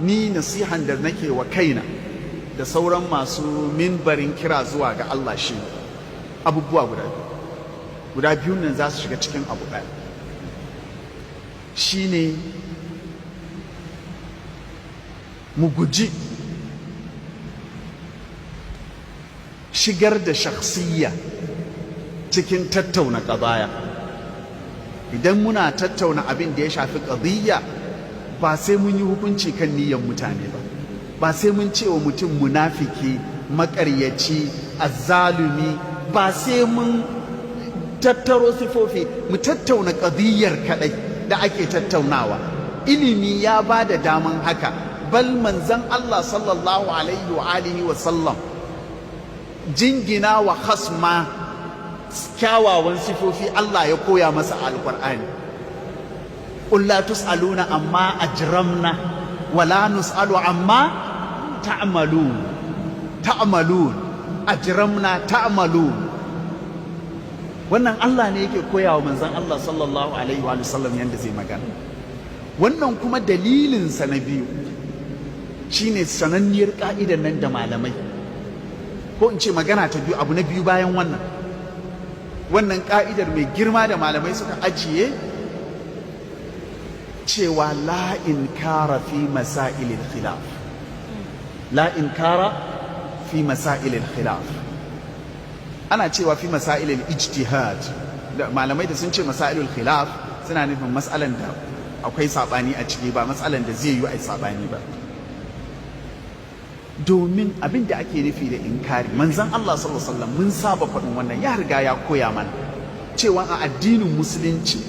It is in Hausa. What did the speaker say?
Ni nasihan da nake wa kaina da sauran masu minbarin kira zuwa ga Allah shi abubuwa guda biyu. Guda biyun nan za su shiga cikin abu ɗaya, shine mu guji shigar da shakhsiyya cikin tattauna ƙazaya. Idan muna tattauna abin da ya shafi ƙadiyya, ba sai mun yi hukunci kan niyyar mutane ba, ba sai mun ce wa mutum munafiki, maƙaryaci, azzalumi ba, sai mun tattaro sifofi. Mu tattauna ƙadiyyar kaɗai da ake tattaunawa. Ilimi ya ba da daman haka. Bal manzan Allah sallallahu alaihi wa alihi wa sallam jingina wa khasma kyawawan sifofi Allah ya koya masa Alƙur'ani: "Qul la tus'aluna amma ajramna wala nus'alu amma ta'malun." Ta'malun, ajramna, ta'malun. Wannan Allah ne yake koya wa manzon Allah sallallahu alaihi wa sallam yanda zai magana. Wannan kuma dalilinsa na biyu shine sananniyar ka'idan nan da malamai, ko in ce magana ta biyu, abu na biyu bayan wannan, wannan ka'idar mai girma da malamai suka ajiye cewa la inkara fi masailil khilaf, la inkara fi masailil khilaf. Ana cewa fi masailil ijtihad. Da malamai da sun ce masailul khilaf, suna nufin mas'alan da akwai sabani a ciki, ba matsalan da zai yi a sabani ba. Domin abin da ake nufi da inkari, manzon Allah sallallahu alaihi wasallam, mun saba faɗin wannan, ya riga ya koya mana cewa a addinin Musulunci